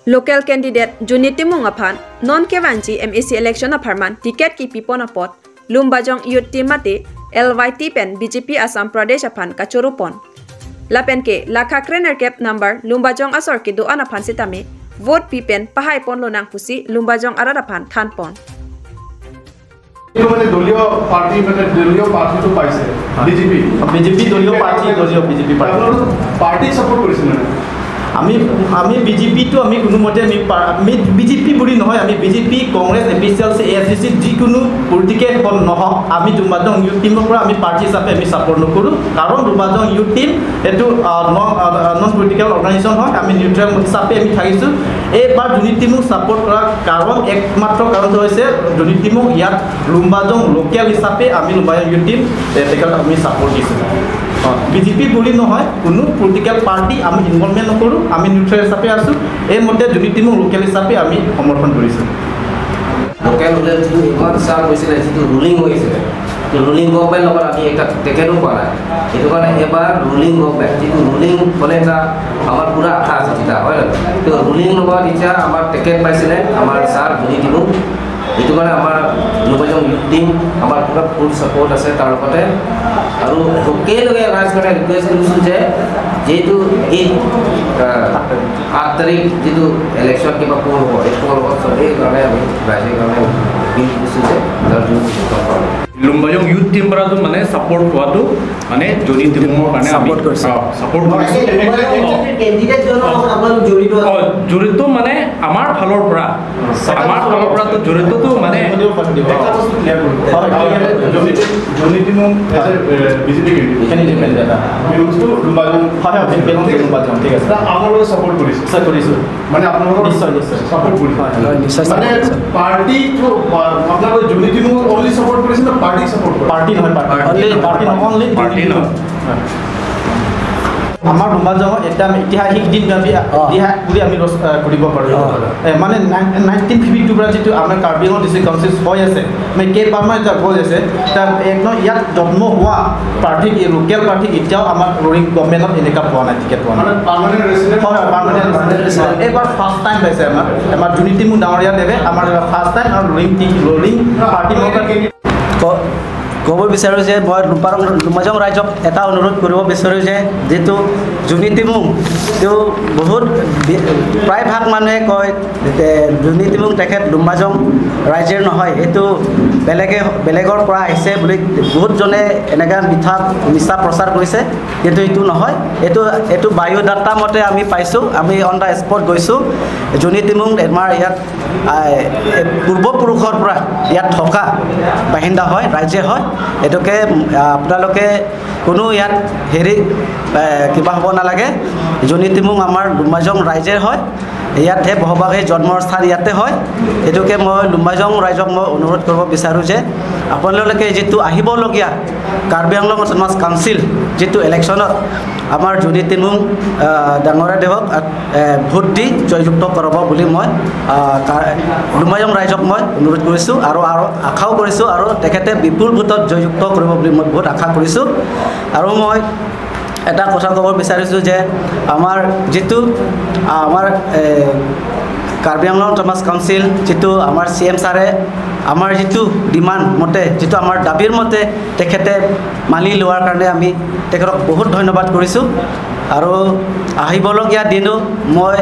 Local candidate Juni Timung aphan non kewanji MEC election apharman ticket ki pipon apot Lumbajong Youth Team mate LYT pen BJP Assam Pradesh aphan kachorupon lapen ke lakha krener cap number Lumbajong asor ki doan aphan sitame vote pi pen pahai pon lonang pusi Lumbajong arar aphan than pon মানে দলীয় party মানে দলীয় পার্টিটো পাইছে BJP BJP দলীয় party দলীয় BJP party party support কৰিছে মানে আমি আমি বিজেপিটো আমি কোনোমতে আমি বিজেপি বুলি নহয়, আমি বিজেপি কংগ্ৰেছ এপিচিএলচি এএছডিচি যিকোনো পলিটিকেল নহওক আমি লুম্বাজং ইউথ টিমৰ পৰা আমি পাৰ্টি হিচাপে আমি ছাপোৰ্ট নকৰোঁ। কাৰণ লুম্বাজং ইউথ টিম এইটো নন পলিটিকেল অৰ্গেনাইজেশ্যন হয়, আমি নিউট্ৰেল হিচাপে আমি থাকিছোঁ। এইবাৰ জুনি টিমক ছাপোৰ্ট কৰাৰ কাৰণ একমাত্ৰ কাৰণটো হৈছে জুনি টিমক ইয়াত লুম্বাজং লোকেল হিচাপে আমি লুম্বাজং ইউথ টিম তেখেতক আমি ছাপোৰ্ট দিছোঁ। বিজেপি বুলি নহয়, কোনো পলিটিকেল পাৰ্টি আমি ইনভলভমেণ্ট নকৰোঁ, আমি নিউট্ৰেল হিচাপে আছোঁ। এইমতে জুনি টিমক লোকেল হিচাপে আমি সমৰ্থন কৰিছোঁ। লোকেল যিটো ইমান চাল হৈছিলে, যিটো ৰুলিং হৈছিলে, ৰুলিং গভমেণ্ট লগত আমি এটা টেকেটো পোৱা নাই। সেইটো কাৰণে এবাৰ ৰুলিং গভমেণ্ট যিটো ৰুলিং হ'লে এটা আমাৰ পূৰা আশা আছে তেতিয়া হয় নহয়, তো ৰুলিং লগত এতিয়া আমাৰ টেকেট পাইছিলে আমাৰ ছাৰ জুনি টিমুং। সেইটো কাৰণে আমাৰ লুম্বাজং ইউথ টিম আমাৰ পূৰা ফুল ছাপৰ্ট আছে তাৰ লগতে। আৰু সকলোকে ৰাইজ কাৰণে ৰিকুৱেষ্ট কৰিছোঁ যে যিহেতু এই 8 তাৰিখ যিটো ইলেকশ্যন কিবা পল হ'ব, এই পল হ'ব চবেই কাৰণে আমি ৰাইজৰ কাৰণে বিল দিছোঁ যে তাৰ লুম্বাজং ইউথ টিম পৰাটো মানে ছাপৰ্ট পোৱাটো মানে জুনি টিমৰ কাৰণে ছাপৰ্ট কৰিছোঁ, ছাপৰ্ট কৰিছোঁ। জড়িত মানে আমাৰ ফালৰ পৰা, আমাৰ ফালৰ পৰাতো জড়িতটো মানে জুনি টিমুং বিজেপি আপোনালোকে ছাপৰ্ট কৰিছে, কৰিছোঁ মানে আপোনালোকৰ নিশ্চয় নিশ্চয় ছাপৰ্ট কৰিছে। মানে পাৰ্টিটো আপোনালোকে জুনি টিমুং অনলি ছাপৰ্ট কৰিছে না পাৰ্টি ছাপৰ্ট? পাৰ্টি নহয়, পাৰ্টি অনলি পাৰ্টি নহয়। আমাৰ লুম্বাজঙত এটা ঐতিহাসিক দিন আমি ইতিহাস বুলি আমি কৰিব পাৰোঁ। মানে 1952 পৰা যিটো আমাৰ কাৰ্বি আংলং ডিষ্ট্ৰিক্ট কাউন্সিল হৈ আছে, মানে কেইবাৰমান এতিয়া গৈ আছে, তাৰ একদম ইয়াত জন্ম হোৱা প্ৰাৰ্থীক লোকেল প্ৰাৰ্থীক এতিয়াও আমাৰ ৰুলিং গভমেণ্টত এনেকুৱা পোৱা নাই, টিকেট পোৱা নাই। হয়, পাৰ্মানেণ্ট ৰেচিডেণ্ট এইবাৰ ফাৰ্ষ্ট টাইম পাইছে আমাৰ আমাৰ জুনি টিমুং ডাঙৰীয়া দেৱে আমাৰ ফাৰ্ষ্ট টাইম আৰু ৰুলিং পাৰ্টি ক'ব বিচাৰোঁ যে মই লুম্বাজং ৰাইজক এটা অনুৰোধ কৰিব বিচাৰোঁ যে যিটো জুনি টিমুং তেওঁ বহুত প্ৰায়ভাগ মানুহে কয় জুনি টিমুং তেখেত লুম্বাজং ৰাইজৰ নহয়, এইটো বেলেগৰ পৰা আহিছে বুলি বহুতজনে এনেকৈ মিছা প্ৰচাৰ কৰিছে, কিন্তু এইটো নহয়। এইটো বায়'ডাটা মতে আমি পাইছোঁ, আমি অন the spot গৈছোঁ। জুনি টিমুং আমাৰ ইয়াত পূৰ্বপুৰুষৰ পৰা ইয়াত থকা বাসিন্দা হয়, ৰাইজে হয়। এইটোকে আপোনালোকে কোনো ইয়াত হেৰি কিবা হ'ব নালাগে। জুনি টিমুং আমাৰ লুম্বাজং ৰাইজে হয়, ইয়াতহে বসবাস, জন্মস্থান ইয়াতে হয়। সেইটোকে মই লুম্বাজং ৰাইজক মই অনুৰোধ কৰিব বিচাৰোঁ যে আপোনালোকে যিটো আহিবলগীয়া কাৰ্বি আংলং অট'নমাছ কাউন্সিল যিটো ইলেকশ্যনত আমাৰ জুনি টিমুং ডাঙৰীয়াদেৱক ভোট দি জয়যুক্ত কৰাব বুলি মই লুম্বাজং ৰাইজক মই অনুৰোধ কৰিছোঁ আৰু আশাও কৰিছোঁ, আৰু তেখেতে বিপুল ভোটত জয়যুক্ত কৰিব বুলি মই বহুত আশা কৰিছোঁ। আৰু মই এটা কথা ক'ব বিচাৰিছোঁ যে আমাৰ যিটো আমাৰ কাৰ্বি আংলং অট'নমাছ কাউন্সিল যিটো আমাৰ চি এম ছাৰে আমাৰ যিটো ডিমাণ্ড মতে, যিটো আমাৰ দাবীৰ মতে তেখেতে মানি লোৱাৰ কাৰণে আমি তেখেতক বহুত ধন্যবাদ কৰিছোঁ। আৰু আহিবলগীয়া দিনো মই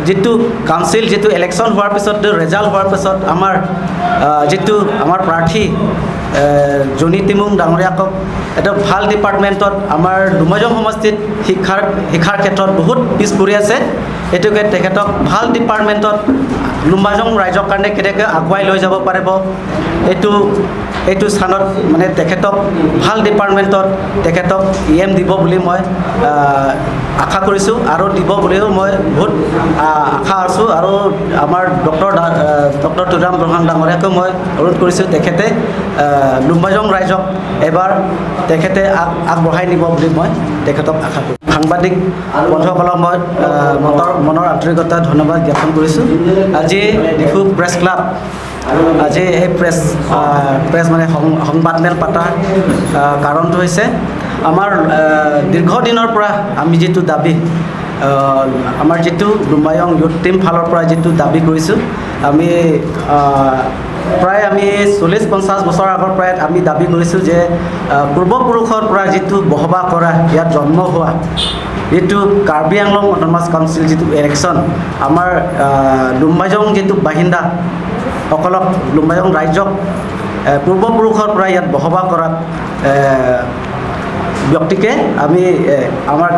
যিটো কাউন্সিল যিটো ইলেকশ্যন হোৱাৰ পিছত ৰেজাল্ট হোৱাৰ পিছত আমাৰ যিটো আমাৰ প্ৰাৰ্থী জুনি টিমুং ডাঙৰীয়াক এটা ভাল ডিপাৰ্টমেণ্টত আমাৰ লুম্বাজং সমষ্টিত শিক্ষাৰ ক্ষেত্ৰত বহুত পিছ পৰি আছে, সেইটোকে তেখেতক ভাল ডিপাৰ্টমেণ্টত লুম্বাজং ৰাইজৰ কাৰণে কেনেকৈ আগুৱাই লৈ যাব পাৰিব এইটো স্থানত মানে তেখেতক ভাল ডিপাৰ্টমেণ্টত তেখেতক ই এম দিব বুলি মই আশা কৰিছোঁ আৰু দিব বুলিও মই বহুত আশা আছোঁ। আৰু আমাৰ ডক্টৰ তুৰাম ৰংহাং ডাঙৰীয়াকো মই অনুৰোধ কৰিছোঁ তেখেতে লুম্বাজং ৰাইজক এবাৰ তেখেতে আগবঢ়াই নিব বুলি মই তেখেতক আশা কৰোঁ। সাংবাদিক বন্ধুসকলক মই মনৰ আন্তৰিকতা ধন্যবাদ জ্ঞাপন কৰিছোঁ। আজি ডিফু প্ৰেছ ক্লাব আজি এই প্ৰেছ মানে সংবাদমেল পতাৰ কাৰণটো হৈছে আমাৰ দীৰ্ঘদিনৰ পৰা আমি যিটো দাবী আমাৰ যিটো লুম্বায়ং ইউথ টিম ফালৰ পৰা যিটো দাবী কৰিছোঁ, আমি প্ৰায় আমি 40-50 বছৰ আগৰ পৰাই আমি দাবী কৰিছোঁ যে পূৰ্বপুৰুষৰ পৰা যিটো বসবাস কৰা, ইয়াত জন্ম হোৱা যিটো কাৰ্বি আংলং অট'নমাছ কাউন্সিল যিটো ইলেকশ্যন, আমাৰ লুম্বায়ং যিটো বাসিন্দাসকলক, লুম্বায়ং ৰাজ্যক পূৰ্বপুৰুষৰ পৰা ইয়াত বসবাস কৰা ব্যক্তিকে আমি আমাৰ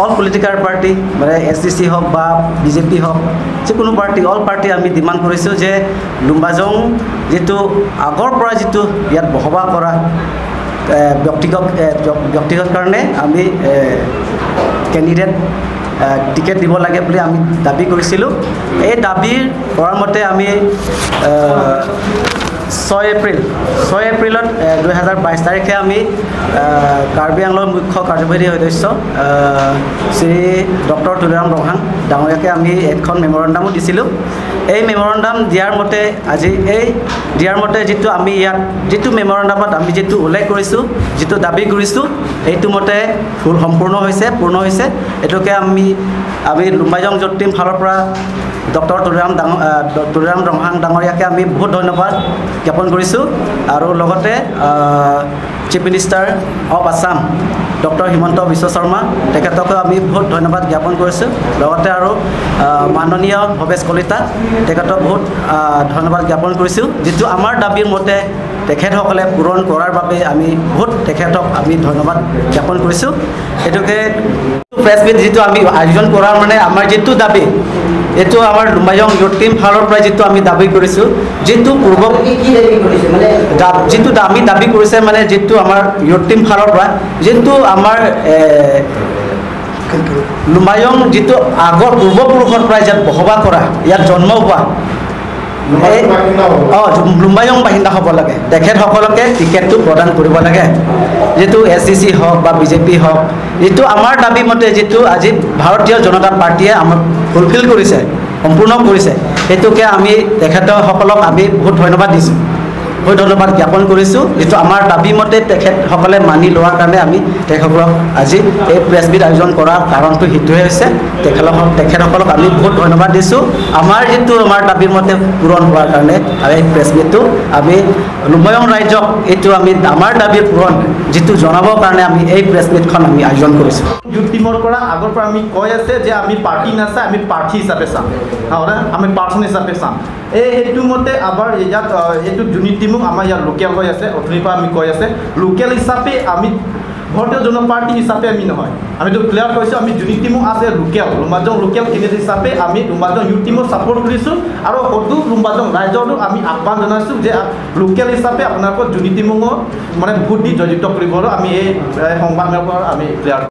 অল পলিটিকেল পাৰ্টি, মানে এছ ডি চি হওক বা বিজেপি হওক, যিকোনো পাৰ্টি, অল পাৰ্টি আমি ডিমাণ্ড কৰিছোঁ যে লুম্বাজং যিটো আগৰ পৰা যিটো ইয়াত বসবাস কৰা ব্যক্তিগত কাৰণে আমি কেণ্ডিডেট টিকেট দিব লাগে বুলি আমি দাবী কৰিছিলোঁ। এই দাবীৰ কৰাৰ মতে আমি 6 এপ্ৰিলত 2022 তাৰিখে আমি কাৰ্বি আংলং মুখ্য কাৰ্যবাহী সদস্য শ্ৰী ডক্টৰ তুলিৰাম ৰংহাং ডাঙৰীয়াকে আমি এখন মেমৰেণ্ডামো দিছিলোঁ। এই মেমৰেণ্ডাম দিয়াৰ মতে আজি এই দিয়াৰ মতে যিটো আমি ইয়াত যিটো মেমৰেণ্ডামত আমি যিটো উল্লেখ কৰিছোঁ, যিটো দাবী কৰিছোঁ, এইটো মতে সম্পূৰ্ণ হৈছে, পূৰ্ণ হৈছে। এইটোকে আমি লুম্বায়ং ইউথ টিম ফালৰ পৰা ডক্টৰ তুলিৰাম ৰংহাং ডাঙৰীয়াকে আমি বহুত ধন্যবাদ জ্ঞাপন কৰিছোঁ। আৰু লগতে chief minister of Assam doctor Himanta Biswa Sarma তেখেতকো আমি বহুত ধন্যবাদ জ্ঞাপন কৰিছোঁ। লগতে আৰু মাননীয় ভৱেশ কলিতা তেখেতক বহুত ধন্যবাদ জ্ঞাপন কৰিছোঁ। যিটো আমাৰ দাবীৰ মতে তেখেতসকলে পূৰণ কৰাৰ বাবে আমি বহুত তেখেতক আমি ধন্যবাদ জ্ঞাপন কৰিছোঁ। এইটোকে প্ৰেছ মিট যিটো আমি আয়োজন কৰাৰ মানে আমাৰ যিটো দাবী, এইটো আমাৰ লুম্বায়ং ইউথ টিম ফালৰ পৰা যিটো আমি দাবী কৰিছোঁ, যিটো পূৰ্ব যিটো আমি দাবী কৰিছে, মানে যিটো আমাৰ ইউথ টিম ফালৰ পৰা যিটো আমাৰ লুম্বায়ং যিটো আগৰ পূৰ্বপুৰুষৰ পৰা ইয়াত বসবাস কৰা, ইয়াত জন্ম হোৱা লুম্বায়ং বাসিন্দা হ'ব লাগে, তেখেতসকলকে টিকেটটো প্ৰদান কৰিব লাগে। যিটো এছ ডি চি হওক বা বিজেপি হওক, যিটো আমাৰ দাবী মতে যিটো আজি ভাৰতীয় জনতা পাৰ্টীয়ে আমাক ফুলফিল কৰিছে, সম্পূৰ্ণ কৰিছে, সেইটোকে আমি তেখেতসকলক আমি বহুত ধন্যবাদ দিছোঁ, বহুত ধন্যবাদ জ্ঞাপন কৰিছোঁ। যিটো আমাৰ দাবী মতে তেখেতসকলে মানি লোৱাৰ কাৰণে আমি তেখেতসকলক আজি এই প্ৰেছ মিট আয়োজন কৰাৰ কাৰণটো সেইটোৱে হৈছে। তেখেতসকলক আমি বহুত ধন্যবাদ দিছোঁ। আমাৰ যিটো আমাৰ দাবীৰ মতে পূৰণ হোৱাৰ কাৰণে আৰু এই প্ৰেছ মিটটো আমি লুম্বায়ং ৰাজ্যক এইটো আমি আমাৰ দাবীৰ পূৰণ যিটো জনাবৰ কাৰণে আমি এই প্ৰেছ মিটখন আমি আয়োজন কৰিছোঁ। ইউথ টিমৰ পৰা আগৰ পৰা আমি কৈ আছে যে আমি পাৰ্টি নাচাই আমি প্ৰাৰ্থী হিচাপে চাম, আমি পাৰ্চন হিচাপে চাম। এই সেইটো মতে আমাৰ ইয়াত এইটো জুনি টিমো আমাৰ ইয়াত লোকেল হৈ আছে, অথনিৰ পৰা আমি কৈ আছে লোকেল হিচাপে আমি ভাৰতীয় জনতা পাৰ্টি হিচাপে আমি নহয়, আমিতো ক্লিয়াৰ কৈছোঁ আমি জুনি টিমো আছে লোকেল লুম্বাজং লোকেল কেণ্ডিডেট হিচাপে আমি লুম্বাজং ইউথ টিমো ছাপৰ্ট কৰিছোঁ। আৰু সদু লুম্বাজং ৰাইজৰতো আমি আহ্বান জনাইছোঁ যে লোকেল হিচাপে আপোনালোকৰ জুনি টিমো মানে ভোট দি জয়যুক্ত কৰিবলৈ আমি এই সংবাদমেলৰ পৰা আমি ক্লিয়াৰ।